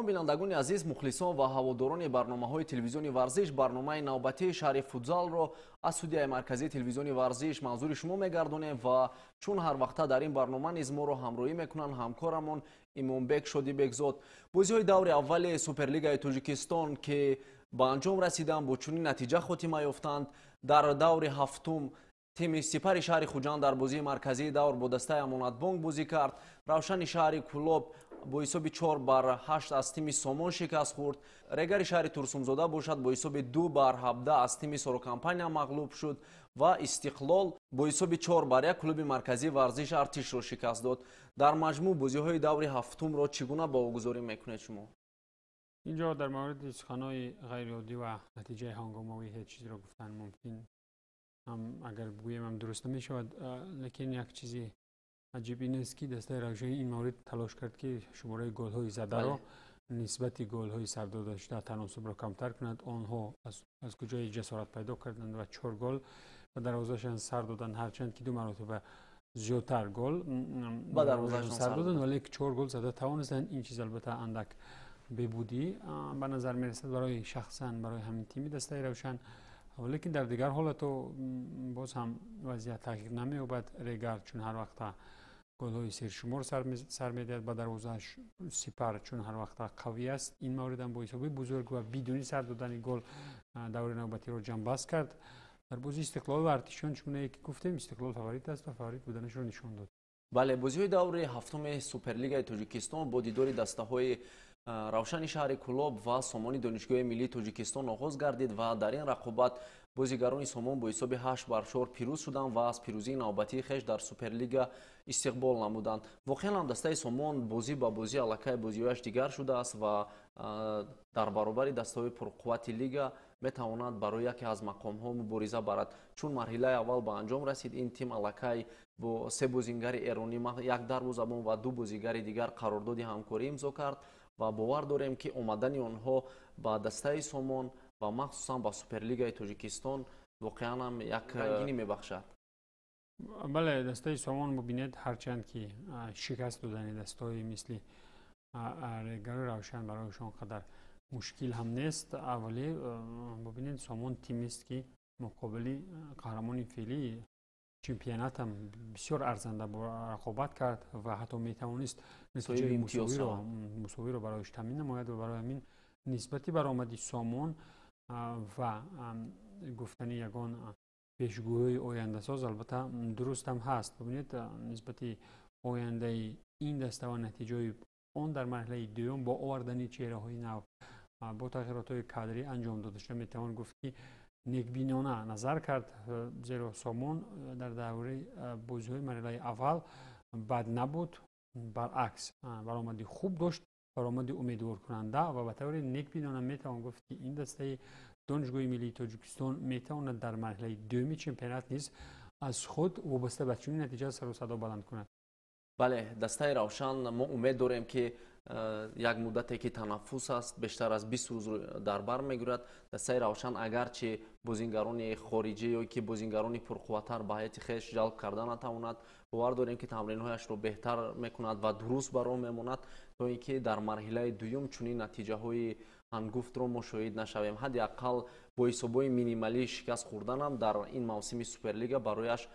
Салом, бинандагони азиз, мухлисон ва ҳаводорони барномаҳои телевизиони Варзиш. Барномаи навбатии «Шаҳри футзалро» аз студияи марказии телевизиони Варзиш манзури шумо мегардонем ва чун ҳар вақта дар ин барнома низ моро ҳамроҳӣ мекунанд ҳамкорамон Имомбек Шодибекзод. Бозиҳои даври аввали Суперлигаи Тоҷикистон, ки ба анҷом расиданд, бо чунин натиҷа хотима ёфтанд. Дар даври ҳафтум тими Сипари шаҳри Хуҷанд дар бозии марказии давр бо дастаи Амонатбонк бозӣ кард. Равшани шаҳри Кӯлоб бо ҳисоби 4-8 аз тими Сомон шикаст хӯрд. Регари шаҳри Турсунзода бошад, бо ҳисоби 2-17 аз тими Сорокомпания мағлуб шуд ва Истиқлол бо ҳисоби 4-1 клуби марказии варзиш Артишро шикаст дод. Дар маҷмӯъ бозиҳои даври ҳафтумро чӣ гуна баҳогузорӣ мекунед шумо? Инҷо дар мавриди суханҳои ғайриоддӣ ва натиҷаи ҳангомавӣ ҳеҷ чизро гуфтан мумкин ҳам, агар бигӯем ҳам дуруст намешавад. Лекин як чизи аҷиб ин аст, ки дастаи Равшанӣ ин маврид талош кард, ки шумораи голҳои задаро нисбати голҳои сардодашуда таносубро камтар кунад. Онҳо аз куҷое ҷасорат пайдо карданд ва чор гол ба дарвозашон сар доданд, ҳарчанд ки ду маротиба зиёдтар гол ба дарвозашон сар доданд, вале чор гол зада тавонистанд. Ин чиз албатта андак бебудӣ ба назар мерасад барои шахсан барои ҳамин тими дастаи Равшан. Лекин дар дигар ҳолато боз ҳам вазъият тағйир намеёбад. Регар чун ҳар вақта голҳои сершумор сар медиҳад ба дарвозааш, Сипар чун ҳар вақта қавӣ аст, ин мавридам бо ҳисоби бузург ва бидуни сар додани гол даври навбатиро ҷамъбаст кард. Дар бозии Истиқлол ва Артишиён, чунае ки гуфтем, Истиқлол фаворит аст ва фаворит буданашро нишон дод. Бале, бозиҳои даври ҳафтуми Суперлигаи Тоҷикистон бо дидори дастаҳои Равшани шаҳри Кӯлоб ва Сомони Донишгоҳи миллии Тоҷикистон оғоз гардид ва дар ин рақобат бозигарони Сомон бо ҳисоби 8-4 пирӯз шуданд ва аз пирӯзии навбатии хеш дар Суперлига истиқбол намуданд. Воқеан ҳам дастаи Сомон бозӣ ба бозӣ аллакай бозиҳояш дигар шудааст ва дар баробари дастаҳои пурқуввати лига метавонад барои яке аз мақомҳо мубориза барад. Чун марҳилаи аввал ба анҷом расид, ин тим аллакай бо се бозингари эронӣ, як дарвозабон ва ду бозигари дигар, қарордоди ҳамкорӣ имзо кард ва бовар дорем, ки омадани онҳо ба дастаи Сомон ва махсусан ба Суперлигаи Тоҷикистон воқеан ҳам як рангинӣ мебахшад. Бале, дастаи Сомон, бубинед, ҳарчанд ки шикаст додани дастаҳои мисли Регари, Равшан барояшон қадар мушкил ҳам нест, вале бубинед, Сомон тимест, ки муқобили қаҳрамони феълии чемпионатам бисёр арзанда рақобат кард ва ҳатто метавонист натиҷаи мусовиро барояш таъмин намояд. Ва барои ҳамин нисбати баромади Сомон ва гуфтани ягон пешгӯии ояндасоз албатта дурустам ҳаст. Бубинед, нисбати ояндаи ин даста ва натиҷаи он дар марҳилаи дуюм бо овардани чеҳраҳои нав, бо тағйиротҳои кадрӣ анҷом дода шуда, метавон гуфт, ки некбинона назар кард, зеро Сомон дар давраи бозиҳои марҳилаи аввал бад набуд, баръакс, баромади хуб дошт, баромади умедворкунанда. Ва ба таври некбинона метавон гуфт, ки ин дастаи Донишгоҳи миллии Тоҷикистон метавонад дар марҳилаи дуюми чемпионат низ аз худ вобаста ба чунин натиҷа сару садо баланд кунад. Бале, дастаи Равшан, мо умед дорем, ки як муддате, ки танаффус аст, бештар аз 20 рӯз дар бар мегирад, дастаи Равшан агарчи бозингарони хориҷӣ ё ки бозингарони пурқувваттар ба ҳайати хеш ҷалб карда натавонад, бовар дорем, ки тамринҳояшро беҳтар мекунад ва дуруст бар он мемонад, то ин ки дар марҳилаи дуюм чунин натиҷаҳои ҳангуфтро мо шоҳид нашавем. Ҳадди ақал бо ҳисобҳои минималӣ шикаст хӯрданам дар ин мавсими Суперлига барояш,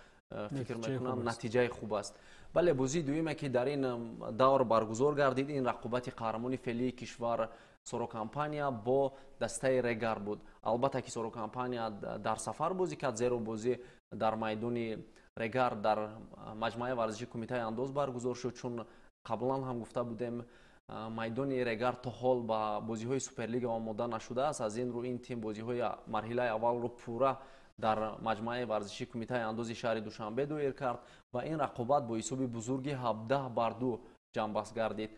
фикр мекунам, натиҷаи хуб аст. Бале, бозии дуюме, ки дар ин давр баргузор гардид, ин рақобати қаҳрамони феълии кишвар Сорокомпания бо дастаи Регар буд. Албатта ки Сорокомпания дар сафар бозӣ кард, зеро бозӣ дар майдони Регар дар маҷмӯаи варзиши Кумитаи андоз баргузор шуд. Чун қаблан ҳам гуфта будем, майдони Регар то ҳол ба бозиҳои Суперлига омода нашудааст. Аз ин рӯ ин тим бозиҳои марҳилаи аввалро пурра дар маҷмӯаи варзиши Кумитаи андози шаҳри Душанбе доир кард ва ин рақобат бо ҳисоби бузурги 17-2 ҷамъбаст гардид.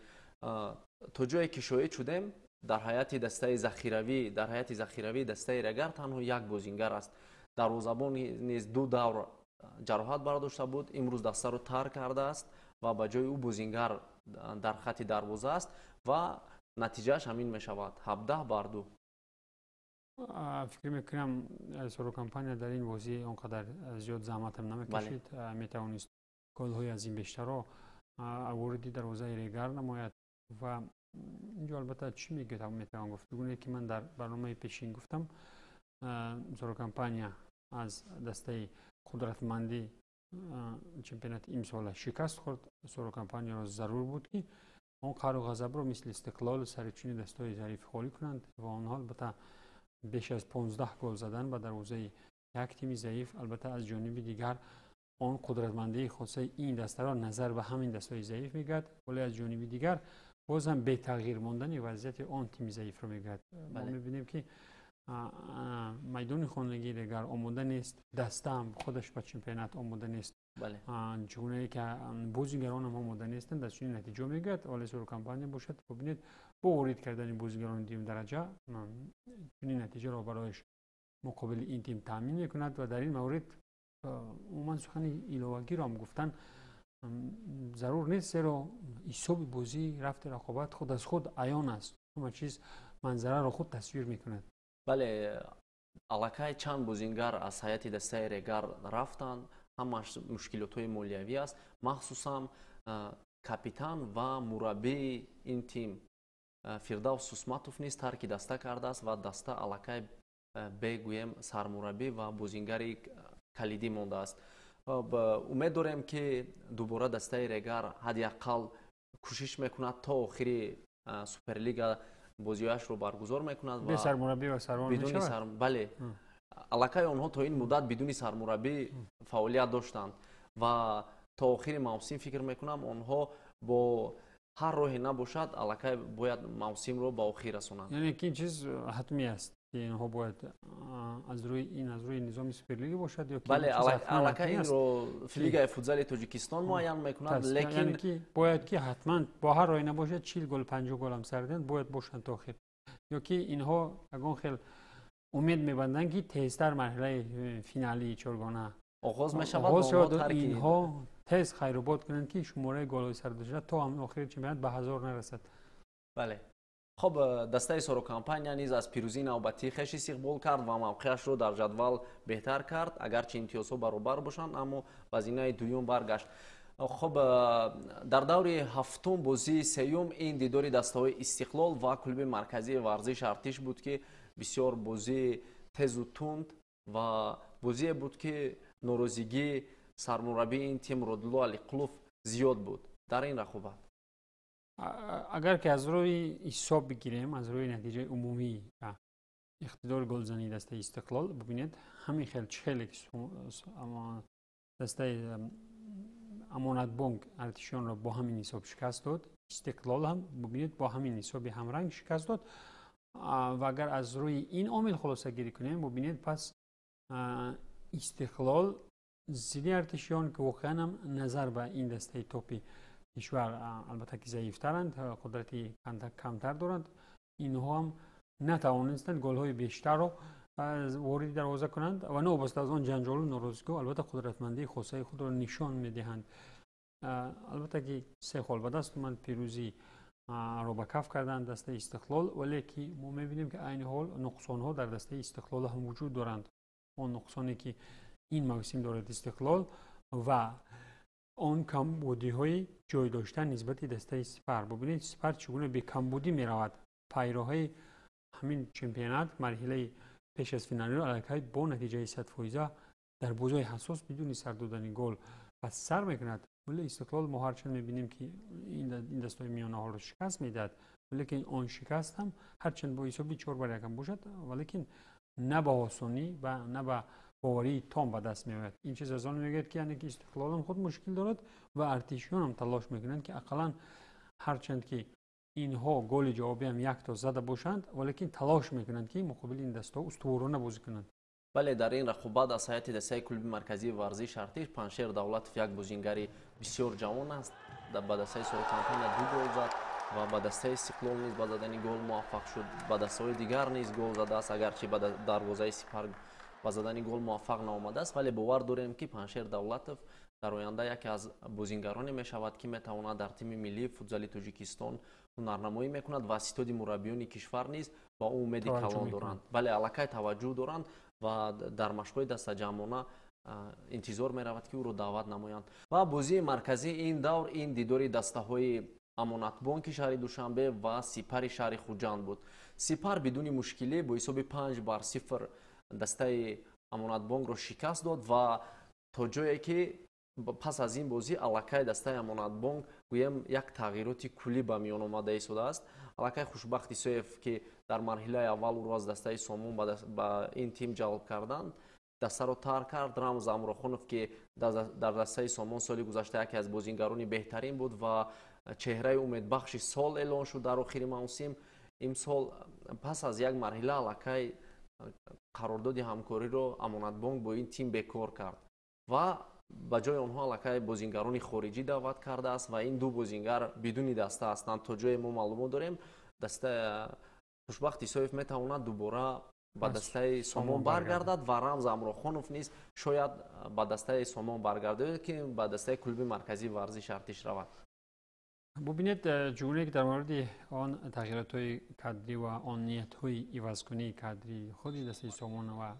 То ҷое ки шоҳид шудем, дар ҳайати захиравии дастаи Регар танҳо як бозингар аст. Дарвозабон низ ду давр ҷароҳат бардошта буд, имрӯз дастаро тарк кардааст ва ба ҷои ӯ бозингар дар хатти дарвоза аст ва натиҷааш ҳамин мешавад: 17-2. Фикр мекунам, Сорокомпания дар ин бозӣ он қадар зиёд заҳматам намекашид, метавонист голҳои аз ин бештарро вориди дарвозаи Регар намояд ва Инҷо албатта чӣ мегӯяд, метавон гуфт, гуне ки ман дар барномаи пешин гуфтам, Сорокомпания аз дастаи қудратманди чемпионати имсола шикаст хӯрд. Сорокомпанияро зарур буд, ки он қаҳру ғазабро мисли Истиқлол сари чунин дастаҳои заиф холӣ кунанд ва онҳо албатта беш аз 15 гол задан ба дарвозаи як тими заиф, албатта аз ҷониби дигар он қудратмандии хосаи ин дастаро назар ба ҳамин дастаҳои заиф мегӯяд, вале аз ҷониби дигар боз ҳам бетағйир мондани вазъияти он тими заифро мегӯяд. Мо мебинем, ки майдони хонагии дигар омода нест, даста ҳам худаш ба чемпионат омода нест, чунае ки бозигаронам омода нестанд, аз чунин натиҷа мегӯяд. Вале Сорокомпания бошад, бибинед, бо ворид кардани бозигарони дуюм дараҷа чунин натиҷаро барояш муқобили ин тим таъмин мекунад ва дар ин маврид умуман сухани иловагиро ҳам гуфтан зарур нест, зеро ҳисоби бозӣ, рафти рақобат худ аз худ аён аст, ҳама чиз манзараро худ тасвир мекунад. Бале, аллакай чанд бозингар аз ҳайати дастаи Регар рафтанд, ҳамаш мушкилотҳои молиявӣ аст, махсусан капитан ва мураббии ин тим Фирдавс Сусматов низ тарки даста кардааст ва даста аллакай бегӯем сармураббӣ ва бозингари калидӣ мондааст. Умед дорем, ки дубора дастаи Регар ҳадди ақал кӯшиш мекунад, то охири Суперлига бозиҳояшро баргузор мекунад. Бе сармураббӣ ва сарвон мешавад? Бале, аллакай онҳо то ин муддат бидуни сармураббӣ фаъолият доштанд ва то охири мавсим, фикр мекунам, онҳо бо ҳар роҳе набошад аллакай бояд мавсимро ба охир расонанд. Яъне ки ин чиз ҳатмӣ аст, ки инҳо бояд аз рӯи ин, аз рӯи низоми Суперлига бошад ё Бале, аллакай инро Лигаи футзали Тоҷикистон муайян мекунад, лекин ки бояд ки ҳатман бо ҳар роҳе набошад, 40 гол, 50 голам сар диҳанд, бояд бошанд то охир, ё ки инҳо ягон хел умед мебанданд, ки тезтар марҳилаи финалии чоргона оғоз мешавад, инҳо тез хайрубод кунанд, ки шумораи голҳои сардошта то ҳамин охири чемпионат ба 1000 нарасад. Бале, хуб, дастаи Сорокомпания низ аз пирӯзии навбатии хеш истиқбол кард ва мавқеашро дар ҷадвал беҳтар кард. Агарчи имтиёзҳо баробар бошанд, аммо ба зинаи дуюм баргашт. Хуб, дар даври ҳафтум бозии сеюм ин дидори дастаҳои Истиқлол ва клуби марказии варзиш Артиш буд, ки бисёр бозии тезу тунд ва бозие буд, ки норозигии сармураббии ин тим Родулло Алиқулов зиёд буд дар ин рақобат. Агар ки аз рӯи ҳисоб бигирем, аз рӯи натиҷаи умумӣ иқтидори голзании дастаи Истиқлол, бибинед, ҳамин хел чӣ хеле ки дастаи Амонатбонк Артишонро бо ҳамин ҳисоб шикаст дод, Истиқлол ҳам, бибинед, бо ҳамин ҳисоби ҳамранг шикаст дод. Ва агар аз рӯи ин омил хулосагирӣ кунем, бибинед, пас Истиқлол зидди Артишиён, ки воқеан ҳам назар ба ин дастаи топи кишвар албатта ки заифтаранд, қудрати камтар доранд, инҳо ҳам натавонистанд голҳои бештарро вориди дарвоза кунанд ва новобаста аз он ҷанҷолу норозигиҳо албатта қудратмандии хосаи худро нишон медиҳанд. Албатта ки се хол ба даст омад, пирӯзӣ ро ба каф карданд дастаи Истиқлол, вале ки мо мебинем, ки айни ҳол нуқсонҳо дар дастаи Истиқлол ҳам вуҷуд доранд. Он нуқсоне, ки ин мавсим дорад Истиқлол, ва он камбудиҳои ҷой доштан нисбати дастаи Сипар. Бубинед, Сипар чӣ гуна бекамбудӣ меравад пайроҳаи ҳамин чемпионат, марҳилаи пеш аз финалиро аллакай бо натиҷаи 100% дар бозиҳои ҳассос бидуни сар додани гол пас сар мекунад. Вале Истиқлол мо ҳарчанд мебинем, ки ин дастаҳои миёнаҳоро шикаст медиҳад, валекин он шикаст ҳам ҳарчанд бо ҳисоби 4 бар 1 ҳам бошад, валекин на ба осонӣ ва на ба боварии том ба даст меояд. Ин чиз аз он мегӯяд, ки яъне ки Истиқлолам худ мушкил дорад ва Артишиёнам талош мекунанд, ки ақаллан ҳарчанд ки инҳо голи ҷавобиам якто зада бошанд, валекин талош мекунанд, ки муқобили ин дастаҳо устуворона бозӣ кунанд. Бале, дар ин рақобат аз ҳайати дастаи клуби марказии варзиш Артиш Паншер Давлатов як бозингари бисёр ҷавон аст, ба дастаи Сорокомпания ду гол зад ва ба дастаи Истиқлол низ ба задани гол муваффақ шуд, ба дастаҳои дигар низ гол задааст, агарчи ба дарвозаи Сипар ба задани гол муваффақ наомадааст, вале бовар дорем, ки Паншер Давлатов дар оянда яке аз бозингароне мешавад, ки метавонад дар тими миллии футзали Тоҷикистон ҳунарнамоӣ мекунад ва ситоди мураббиёни кишвар низ ба ӯ умеди калон доранд. Бале, аллакай таваҷҷӯҳ доранд ва дар машқҳои дастаҷамъона интизор меравад, ки ӯро даъват намоянд. Ва бозии марказии ин давр ин дидори дастаҳои Амонатбонки шаҳри Душанбе ва Сипари шаҳри Хуҷанд буд. Сипар бидуни мушкилӣ бо ҳисоби 5-0 дастаи Амонатбонкро шикаст дод ва то ҷое ки пас аз ин бозӣ аллакай дастаи Амонатбонк гӯем як тағйироти куллӣ ба миён омада истодааст. Аллакай Хушбахт Исоев, ки дар марҳилаи аввал ӯро аз дастаи Сомон ба ин тим ҷалб карданд, дастаро тарк кард. Рамз Амрохонов, ки дар дастаи Сомон соли гузашта яке аз бозингарони беҳтарин буд ва чеҳраи умедбахши сол эълон шуд дар охири мавсим, имсол пас аз як марҳила аллакай қарордоди ҳамкориро Амонатбонк бо ин тим бекор кард ва ба ҷои онҳо аллакай бозингарони хориҷӣ даъват кардааст ва ин ду бозингар бидуни даста ҳастанд. То ҷое мо маълумот дорем, даста Хушбахт Исоев метавонад дубора ба дастаи Сомон баргардад ва Рамз Амрохонов низ шояд ба дастаи Сомон баргардад, ки ба дастаи клуби марказии варзиш Артиш равад. Бубинед, чугуне ки дар мавриди он тағйиротҳои кадрӣ ва он ниятҳои ивазкунии кадрии худи дастаи Сомон ва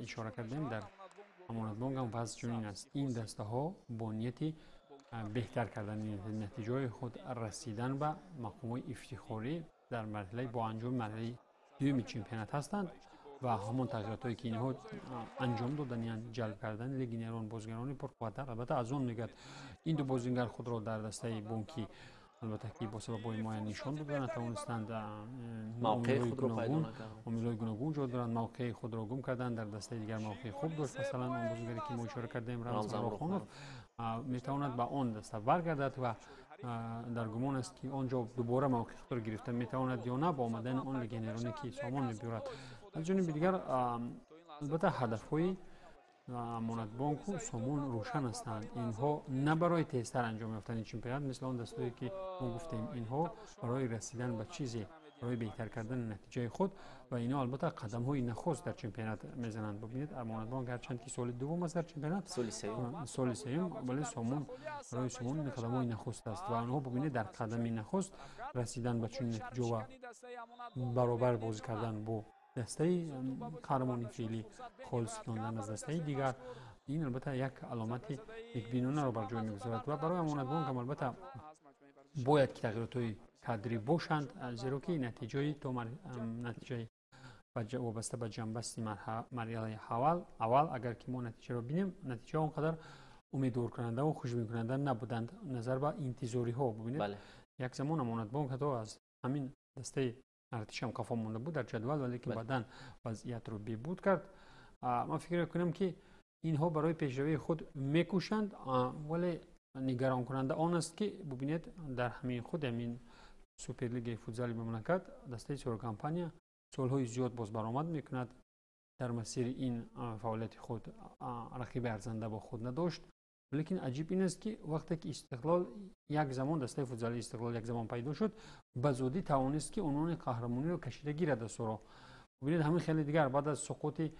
ишора кардем, дар Амонатбонк ҳам вазъ чунин аст. Ин дастаҳо бо нияти беҳтар кардани натиҷаҳои худ, расидан ба мақомҳои ифтихорӣ дар марҳилаи бо анҷоми марҳилаи дуюми чемпионат ҳастанд ва ҳамон тағйиротҳое ки инҳо анҷом доданиянд, ҷалб кардани легионерон, бозигарони пурқувваттар, албатта аз он мегӯяд, ин ду бозингар худро дар дастаи бонкӣ албатта ки бо сабабҳои муайян нишон дода натавонистанд, омилҳои гуногун ҷо доранд, мавқеи худро гум карданд, дар дастаи дигар мавқеи хуб дошт. Масалан, он бозигаре ки мо ишора кардем, Рамз Амрохонов, метавонад ба он даста баргардад ва дар гумон аст, ки он ҷо дубора мавқеи худро гирифта метавонад ё на бо омадани он легионероне ки Сомон мебиёрад. Аз ҷониби дигар, албатта, ҳадафҳои Амонатбонку Сомон рӯшан ҳастанд. Инҳо на барои тезтар анҷом ёфтани чемпионат, мисли он дастое ки мо гуфтем, инҳо барои расидан ба чизе, барои беҳтар кардани натиҷаи худ ва инҳо албатта қадамҳои нахуст дар чемпионат мезананд. Бубинед, Амонатбонк ҳарчанд ки соли дуввум аст дар чемпионат, соли сеюм, вале Сомон, барои Сомон ин қадамҳои нахуст аст ва онҳо, бубинед, дар қадами нахуст расидан ба чунин натиҷа ва баробар бозӣ кардан бо дастаи қаҳрамони феълӣ, холис мондан аз дастаи дигар, ин албатта як аломати некбинонаро бар ҷой мегузорад. Ва барои Амонатбонк ҳам албатта бояд ки тағйиротҳои кадрӣ бошанд, зеро ки натиҷаи то натиҷаи вобаста ба ҷамъбасти марҳилаи аввал, агар ки мо натиҷаро бинем, натиҷа он қадар умедворкунандаву хушбинкунанда набуданд назар ба интизориҳо. Бубинед, як замон Амонатбонк ҳатто аз ҳамин дастаи Артишам қафо монда буд дар ҷадвал, валекин баъдан вазъиятро бебуд кард. Ман фикр мекунам, ки инҳо барои пешравии худ мекӯшанд, вале нигаронкунанда он аст, ки бубинед, дар ҳамин худ ҳамин суперлигаи футзали мамлакат дастаи Сорокомпания солҳои зиёд боз баромад мекунад. Дар масири ин фаъолияти худ рақиби арзанда бо худ надошт. Лекин аҷиб ин аст, ки вақте ки Истиқлол як замон, дастаи футзали Истиқлол як замон пайдо шуд, ба зудӣ тавонист, ки унвони қаҳрамониро кашида гирад аз Соро. Бубинед, ҳамин хеле дигар баъд аз суқути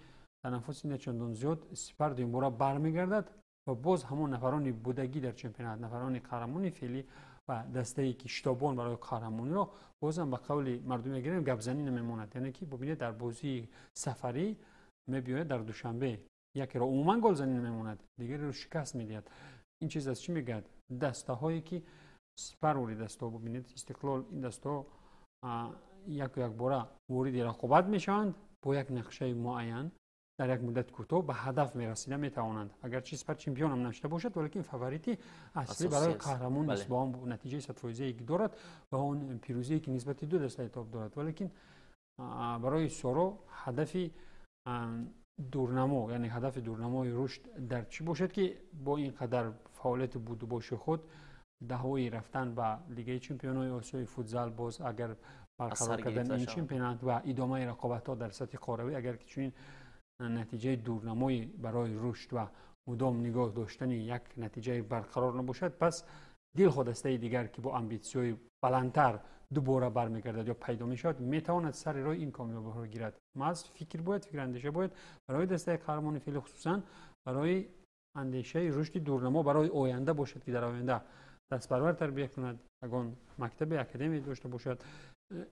танаффуси начандон зиёд Сипар дуюмбора бармегардад ва боз ҳамон нафарони будагӣ дар чемпионат, нафарони қаҳрамони феълӣ ва дастае ки шитобон барои қаҳрамониро, бозам ба қавли мардум мегирем, гапзанӣ намемонад. Яъне ки бубинед, дар бозии сафарӣ мебиёяд дар Душанбе, якеро умуман голзанӣ намемонад, дигареро шикаст медиҳад. Ин чиз аз чӣ мегӯяд? Дастаҳое ки Сипар ворид дастаҳо, бубинед, Истиқлол, ин дастаҳо яку якбора вориди рақобат мешаванд, бо як нақшаи муайян дар як муддати кӯтоҳ ба ҳадаф мерасида метавонанд. Агарчи Сипар чемпионам нашуда бошад, валекин фаворити аслӣ барои қаҳрамон нест бо он натиҷаи 100-фоизае ки дорад ва он пирӯзие ки нисбати ду дастаи топ дорад. Валекин барои Соро ҳадафи дурнамо, яъне ҳадафи дурнамои рушд дар чӣ бошад, ки бо ин қадар фаъолияти будубоши худ даъвои рафтан ба Лигаи чемпионои Осиёи футзал, боз агар барқарор кардани ин чемпионат ва идомаи рақобатҳо дар сатҳи қорравӣ, агар ки чунин натиҷаи дурнамои барои рушд ва мудом нигоҳ доштани як натиҷаи барқарор набошад, пас дилхоҳ дастаи дигар, ки бо амбитсияҳои баландтар дубора бармегардад ё пайдо мешавад, метавонад сари роҳи ин комёбиҳоро гирад. Маҳз фикр бояд, фикр андеша бояд барои дастаи қаҳрамони феълӣ, хусусан барои андешаи рушди дурнамо барои оянда бошад, ки дар оянда дастпарвар тарбия кунад, ягон мактаби академия дошта бошад.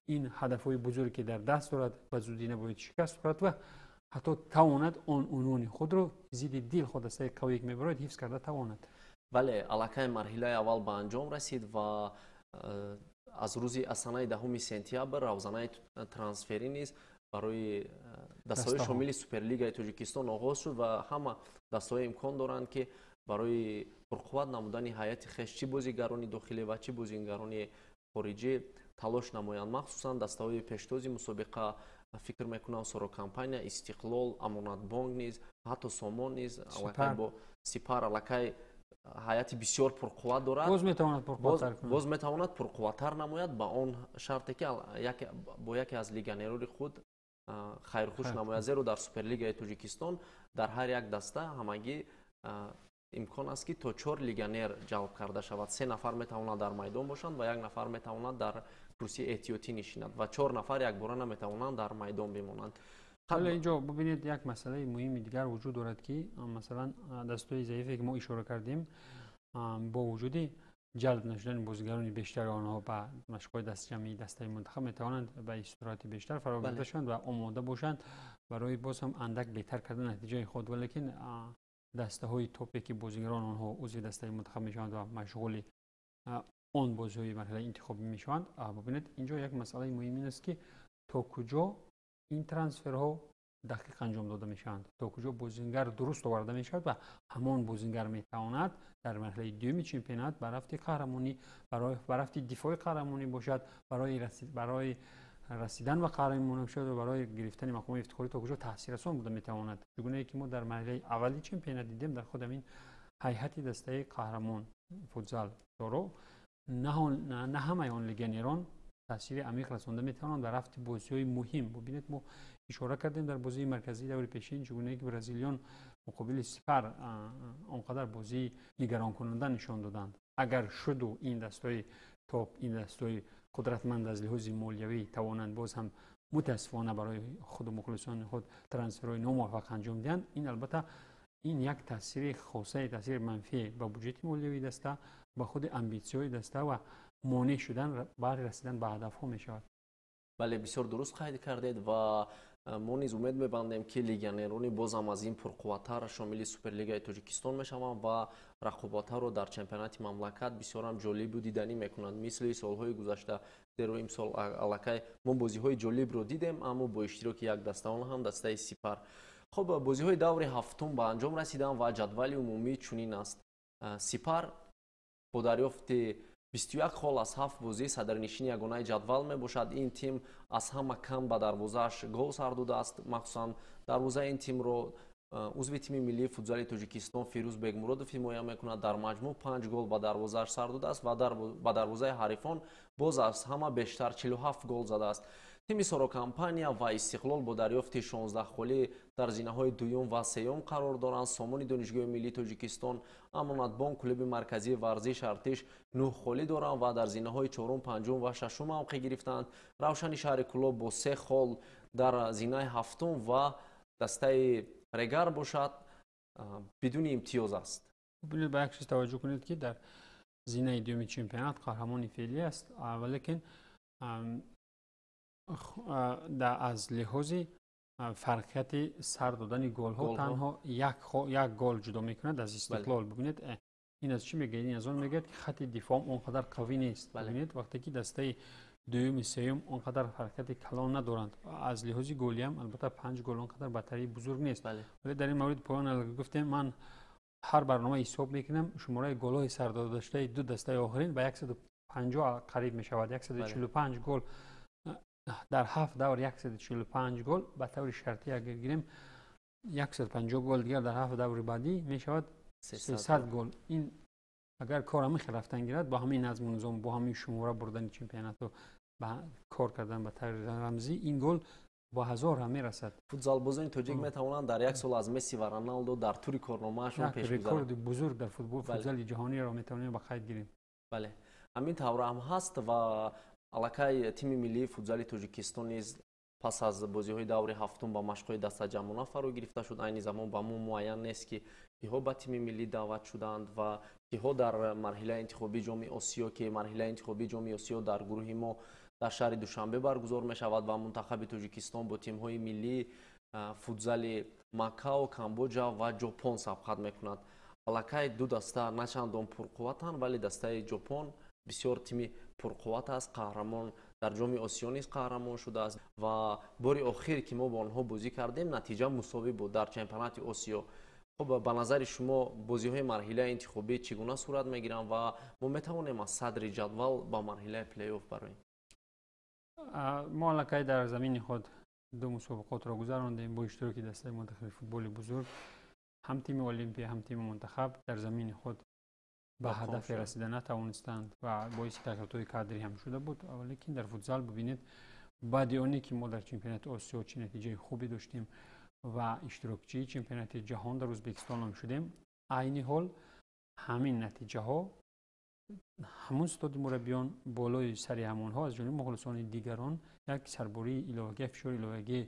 Ин ҳадафҳои бузурге ки дар даст дорад, ба зудӣ набояд шикаст хӯрад ва ҳатто тавонад он унвони худро зидди дилхоҳ дастаи қавие ки мебарояд, ҳифз карда тавонад. Бале, аллакай марҳилаи аввал ба анҷом расид ва Аз рӯзи аз санаи 10 сентябр равзанаи трансферӣ низ барои дастаҳои шомили Суперлигаи Тоҷикистон оғоз шуд ва ҳама дастаҳо имкон доранд, ки барои пурқувват намудани ҳайати хеш, чӣ бозигарони дохилӣ ва чӣ бозигарони хориҷӣ, талош намоянд. Махсусан дастаҳои пештози мусобиқа, фикр мекунам, Сорокомпания, Истиқлол, Амонатбонк низ, ҳатто Сомон низ аллакай бо Сипар аллакай ҳайати бисёр пурқувват дорад. Боз метавонад пурқувваттар кунад. Боз метавонад пурқувваттар намояд, ба он шарте ки бо яке аз легионерони худ хайрхуш намояд, зеро дар Суперлигаи Тоҷикистон дар ҳар як даста ҳамагӣ имкон аст, ки то чор легионер ҷалб карда шавад. Се нафар метавонад дар майдон бошанд ва як нафар метавонад дар курсии эҳтиётӣ нишинад ва чор нафар якбора наметавонанд дар майдон бимонанд. Ҳоло инҷо бубинед, як масъалаи муҳими дигар вуҷуд дорад, ки масалан дастаҳои заифе, ки мо ишора кардем, бо вуҷуди ҷалб нашудани бозигарони бештари онҳо ба машқҳои дастҷамъии дастаи мунтахаб, метавонанд ба истироҳати бештар фаро гирифта шаванд ва омода бошанд барои боз ҳам андак беҳтар кардани натиҷаи худ. Валекин дастаҳои топе, ки бозигарони онҳо узви дастаи мунтахаб мешаванд ва машғули он бозиҳои марҳилаи интихобӣ мешаванд, бубинед, инҷо як масъалаи муҳим ин аст, ки то куҷо ин трансферҳо дақиқ анҷом дода мешаванд, то куҷо бозингар дуруст оварда мешавад ва ҳамон бозингар метавонад дар марҳилаи дуюми чемпионат ба рафти қаҳрамонӣ, ба рафти дифои қаҳрамонӣ бошад, барои расидан ба қаҳрамонӣ бошад ва барои гирифтани мақоми ифтихорӣ то куҷо таъсиррасон буда метавонад. Чугунае ки мо дар марҳилаи аввали чемпионат дидем, дар худ ҳамин ҳайати дастаи қаҳрамон футзал доро на ҳамаи он легионерон таъсири амиқ расонда метавонанд дар рафти бозиҳои муҳим. Бубинед, мо ишора кардем дар бозии марказии даври пешин, чугунае ки бразилиён муқобили Сипар он қадар бозии нигаронкунанда нишон доданд. Агар шуду ин дастаҳои топ, ин дастаҳои қудратманд аз лиҳози молиявӣ тавонанд боз ҳам мутаассифона барои худу мухлисони худ трансферҳои номуваффақ анҷом диҳанд, ин албатта ин як таъсири хосаи, таъсири манфие ба буҷети молиявии даста, ба худи амбитсияҳои даста ва монеъ шудан баҳри расидан ба ҳадафҳо мешавад. Бале, бисёр дуруст қайд кардед ва мо низ умед мебандем, ки легионерони бозам аз ин пурқувваттар шомили Суперлигаи Тоҷикистон мешаванд ва рақобатҳоро дар чемпионати мамлакат бисёрам ҷолибу диданӣ мекунанд, мисли солҳои гузашта, зеро имсол аллакай мо бозиҳои ҷолибро дидем, аммо бо иштироки як даста, он ҳам дастаи Сипар. Хуб, бозиҳои даври ҳафтум ба анҷом расиданд ва ҷадвали умумӣ чунин аст. Сипар бо дарёфти 21 хол аз ҳафт бозӣ садрнишини ягонаи ҷадвал мебошад. Ин тим аз ҳама кам ба дарвозааш гол сар додааст. Махсусан дарвозаи ин тимро узви тими миллии футзали Тоҷикистон Фирӯз Бегмуродов ҳимоя мекунад. Дар маҷмӯъ панҷ гол ба дарвозааш сар додааст ва ба дарвозаи ҳарифон боз аз ҳама бештар 47 гол задааст. Тими Сорокомпания ва Истиқлол бо дарёфти 16 холӣ дар зинаҳои дуюм ва сеюм қарор доранд. Сомони Донишгоҳи миллии Тоҷикистон, Амонатбонк, Клуби марказии варзиш Артиш 9 холӣ доранд ва дар зинаҳои чорум, панҷум ва шашум мавқеъ гирифтаанд. Равшани шаҳри Кӯлоб бо се хол дар зинаи ҳафтум ва дастаи Регар бошад, бидуни имтиёз аст. Бубинед, ба як чиз таваҷҷӯҳ кунед, ки дар зинаи дуюми чемпионат қаҳрамони феълӣ аст, валекин аз лиҳози фарқияти сар додани голҳо танҳо як гол ҷудо мекунад аз Истиқлол. Бубинед, ин аз чӣ мегӯяд? Ин аз он мегӯяд, ки хатти дифоъ он қадар қавӣ нест. Бубинед, вақте ки дастаи дуюми сеюм он қадар фарқияти калон надоранд, аз лиҳози голиам албатта панҷ гол он қадар бартарии бузург нест. Вале дар ин маврид поён гуфтем, ман ҳар барнома ҳисоб мекунам, шумораи голҳои сардодаштаи ду дастаи охирин ба 150 қариб мешавад, 145 гол дар ҳафт давр. 145 гол ба таври шартӣ агар гирем, 150 гол дигар дар ҳафт даври баъдӣ мешавад 300 гол. Ин агар кор ҳамин хел рафтан гирад, бо ҳамин назму низом, бо ҳамин шумора бурдани чемпионату ба кор кардан ба таври рамзӣ, ин гол ба ҳазор ҳам мерасад. Футзалбозони тоҷик метавонанд дар як сол аз Месси ва Роналдо дар тури корномаашон пеш рекорди бузург дар футбол, футзали ҷаҳониро метавонем ба қайд гирем. Бале, ҳамин тавр ҳам ҳаст ва аллакай тими миллии футзали Тоҷикистон низ пас аз бозиҳои даври ҳафтум ба машқҳои дастаҷамъона фаро гирифта шуд. Айни замон ба мо муайян нест, ки киҳо ба тими миллӣ даъват шуданд ва киҳо дар марҳилаи интихобии Ҷоми Осиё, ки марҳилаи интихобии Ҷоми Осиё дар гурӯҳи мо дар шаҳри Душанбе баргузор мешавад ва мунтахаби Тоҷикистон бо тимҳои миллии футзали Макао, Камбоҷа ва Ҷопон сабқат мекунад. Аллакай ду даста на чандон пурқувватанд, вале дастаи Ҷопон бисёр тими пурқувват аст, қаҳрамон дар Ҷоми Осиё низ қаҳрамон шудааст ва бори охир, ки мо бо онҳо бозӣ кардем, натиҷа мусовӣ буд дар чемпионати Осиё. Хуб, ба назари шумо бозиҳои марҳилаи интихобӣ чӣ гуна сурат мегиранд ва мо метавонем аз садри ҷадвал ба марҳилаи плей-офф бароем? Мо аллакай дар замини худ ду мусобиқотро гузарондем бо иштироки дастаи мунтахаби футболи бузург. Ҳам тими Олимпия, ҳам тими мунтахаб дар замини худ ба ҳадафе расида натавонистанд ва боиси тағйиротҳои кадрӣ ҳам шуда буд. Лекин дар футзал бибинед, баъди оне ки мо дар чемпионати Осиё чӣ натиҷаи хубе доштем ва иштирокчии чемпионати ҷаҳон дар Ӯзбекистон ҳам шудем, айни ҳол ҳамин натиҷаҳо, ҳамун стоди мураббиён, болои сари ҳамонҳо аз ҷониби мухлисони дигарон як сарбории иловагӣ, фишори иловагӣ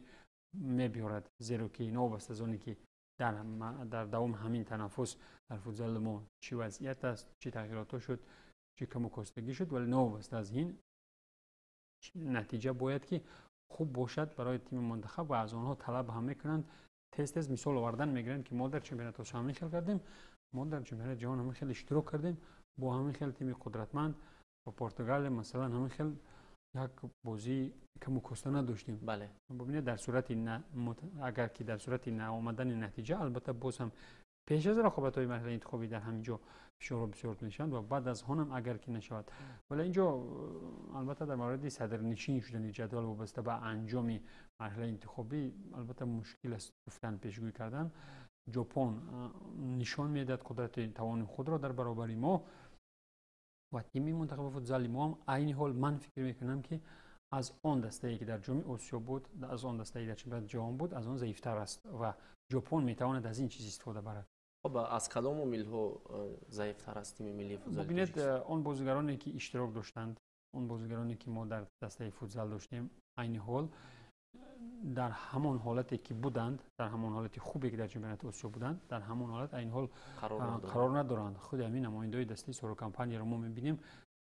мебиёрад, зеро ки новобаста аз оне ки дар давоми ҳамин танаффус дар футзали мо чӣ вазъият аст, чӣ тағйиротҳо шуд, чӣ каму костагӣ шуд, вале новобаста аз ин натиҷа бояд ки хуб бошад барои тими мунтахаб ва аз онҳо талаб ҳам мекунанд, тез тез мисол овардан мегиранд, ки мо дар чемпионати Осиё ҳамин хел кардем, мо дар чемпионати ҷаҳон ҳамин хел иштирок кардем бо ҳамин хел тими қудратманд, бо Португалия масалан ҳамин хел як бозии каму коста надоштем. Бибинед, дар сурати агар ки дар сурати наомадани натиҷа, албатта, боз ҳам пеш аз рақобатҳои марҳилаи интихобӣ дар ҳамин ҷо фишорҳо бисёр мешаванд ва баъд аз он ҳам агар ки нашавад. Вале инҷо, албатта, дар мавриди садрнишин шудани ҷадвал вобаста ба анҷоми марҳилаи интихобӣ, албатта, мушкил аст гуфтан, пешгӯӣ кардан. Ҷопон нишон медиҳад қудрати тавони худро дар баробари мо ва тими мунтахаби футзали мо ҳам айни ҳол ман фикр мекунам, ки аз он дастае, ки дар Ҷоми Осиё буд, аз он дастае, дар чемпионати ҷаҳон буд, аз он заифтар аст ва Ҷопон метавонад аз ин чиз истифода барад. Хуб, аз кадом омилҳо заифтар аст тими миллии футзали? Бибинед, он бозигароне, ки иштирок доштанд, он бозигароне, ки мо дар дастаи футзал доштем, айни ҳол дар ҳамон ҳолате, ки буданд, дар ҳамон ҳолати хубе, ки дар чемпионати Осиё буданд, дар ҳамон ҳолат айни ҳол қарор надоранд. Худи ҳамин намояндаҳои дастаи Соро Компанияро мо мебинем,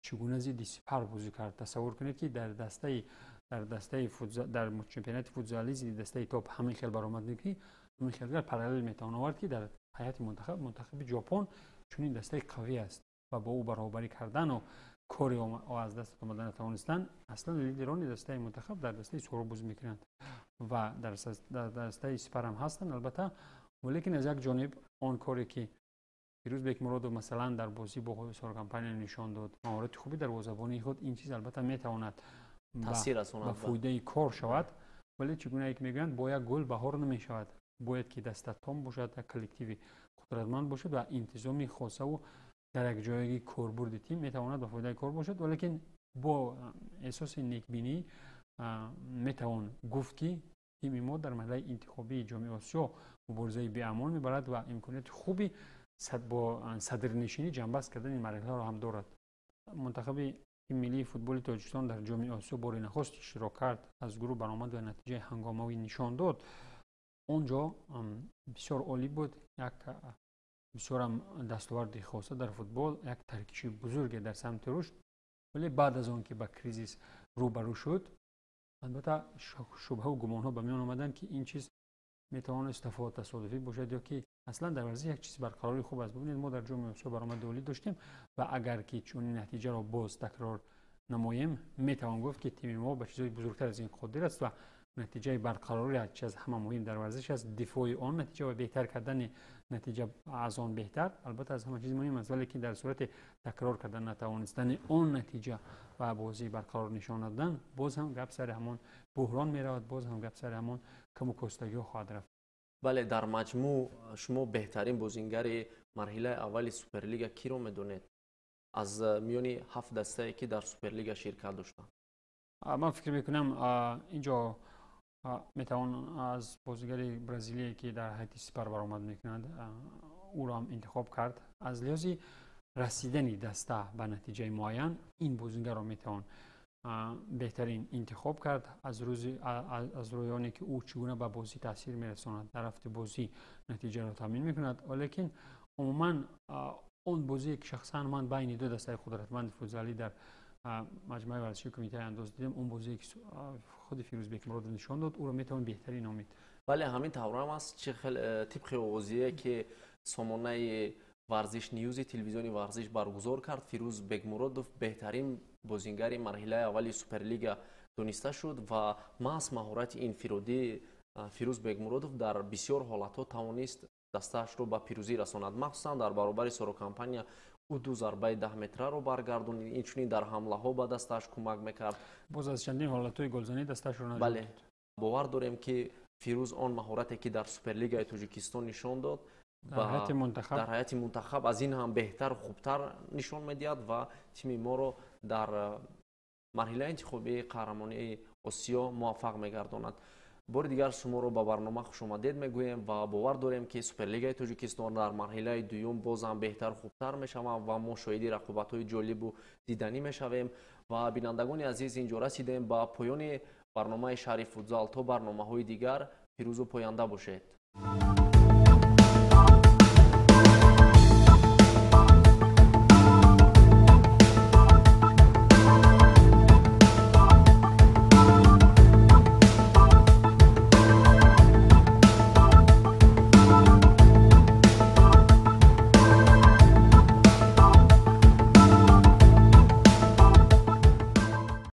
чӣ гуна зидди Сипар бозӣ кард. Тасаввур кунед, ки дар дастаи дар чемпионати футзалӣ зидди дастаи топ ҳамин хел баромад мекунӣ. Ҳамин хел параллел метавон овард, ки дар ҳайати мунтахаб, мунтахаби Ҷопон чунин дастаи қавӣ аст ва бо ӯ баробарӣ кардану кори аз даст омада натавонистан. Аслан лидерони дастаи мунтахаб дар дастаи Соро бозӣ мекунанд ва дар дастаи Сипарам ҳастанд, албатта. Валекин аз як ҷониб он коре, ки Фирӯз Бекмуродов, масалан, дар бозӣ бо Соро Компания нишон дод, маҳорати хуби дарвозабонии худ, ин чиз, албатта, метавонад ба фоидаи кор шавад. Вале чӣ гунае ки мегӯянд, бо як гул баҳор намешавад. Бояд ки даста том бошад, як коллективи қудратманд бошад ва интизоми хосаву дар як ҷоягӣ корбурди тим метавонад ба фоидаи кор бошад. Валекин бо эҳсоси некбинӣ метавон гуфт, ки тими мо дар марҳилаи интихобии Ҷоми Осиё муборизаи беамон мебарад ва имконияти хуби бо садрнишинӣ ҷамъбаст кардани марҳиларо ҳам дорад. Мунтахаби миллии футболи Тоҷикистон дар Ҷоми Осиё бори нахуст иштирок кард, аз гурӯҳ баромад ва натиҷаи ҳангомавӣ нишон дод. Он ҷо бисёр олӣ буд, як бисёрам дастоварди хоса дар футбол, як таркиши бузурге дар самти рушд. Вале баъд аз он ки ба кризис рӯбарӯ шуд, албатта, шубҳаву гумонҳо ба миён омаданд, ки ин чиз метавонист тасодуфӣ бошад ё ки аслан дар варзиш як чизи барқарорӣ хуб аст. Бибинед, мо дар Ҷоми Осиё баромади олӣ доштем ва агар ки чунин натиҷаро боз такрор намоем, метавон гуфт, ки тими мо ба чизҳои бузургтар аз ин қодир аст. Ва натиҷаи барқарорӣ чи аз ҳама муҳим дар варзиш аст. Дифои он натиҷа ва беҳтар кардани натиҷа аз он беҳтар, албатта, аз ҳама чиз муҳим аст. Вале ки дар сурати такрор кардан натавонистани он натиҷа ва бозии барқарор нишон нададан, боз ҳам гап сари ҳамон буҳрон меравад, боз ҳам гап сари ҳамон каму костагиҳо хоҳад рафт. Бале, дар маҷмӯъ шумо беҳтарин бозингари марҳилаи аввали Суперлига киро медонед аз миёни ҳафт дастае, ки дар Суперлига ширкат доштанд? Ман фикр мекунам, инҷо метавон аз бозигари бразилие, ки дар ҳайати Сипар баромад мекунад, ӯро ҳам интихоб кард. Аз лиҳози расидани даста ба натиҷаи муайян ин бозигарро метавон беҳтарин интихоб кард, аз рӯи оне ки ӯ чӣ гуна ба бозӣ таъсир мерасонад, дар рафти бозӣ натиҷаро таъмин мекунад. Валекин умуман он бозие, ки шахсан ман байни ду дастаи қудратманди футзалӣ дар маҷмӯаи варзишии Кумитаи андоз дидем, он бозие, ки худи Фирӯз Бекмуродов нишон дод, ӯро метавон беҳтарин номид. Бале, ҳамин таврам аст. Чӣ хел тибқи овозие, ки сомонаи Варзиш Ньюзи телевизиони Варзиш баргузор кард, Фирӯз Бекмуродов беҳтарин бозингари марҳилаи аввали Суперлига дониста шуд ва маҳз маҳорати инфиродӣ Фирӯз Бегмуродов дар бисёр ҳолатҳо тавонист дастаашро ба пирӯзӣ расонад. Махсусан дар баробари Сорокомпания ӯ ду зарбаи 10 метраро баргардонид, инчунин дар ҳамлаҳо ба дастааш кӯмак мекард. Боз аз чандин ҳолатҳои голзанӣ дастаашро наҷот. Бале, бовар дорем, ки Фирӯз он маҳорате, ки дар Суперлигаи Тоҷикистон нишон дод, дар ҳайати мунтахаб аз ин ҳам беҳтару хубтар нишон медиҳад ва тими моро дар марҳилаи интихобии қаҳрамонии Осиё муваффақ мегардонад. Бори дигар шуморо ба барнома хушомадед мегӯем ва бовар дорем, ки Суперлигаи Тоҷикистон дар марҳилаи дуюм боз ҳам беҳтару хубтар мешаванд ва мо шоҳиди рақобатҳои ҷолибу диданӣ мешавем. Ва бинандагони азиз, инҷо расидем ба поёни барномаи Шаҳри футзал. То барномаҳои дигар пирӯзу поянда бошед.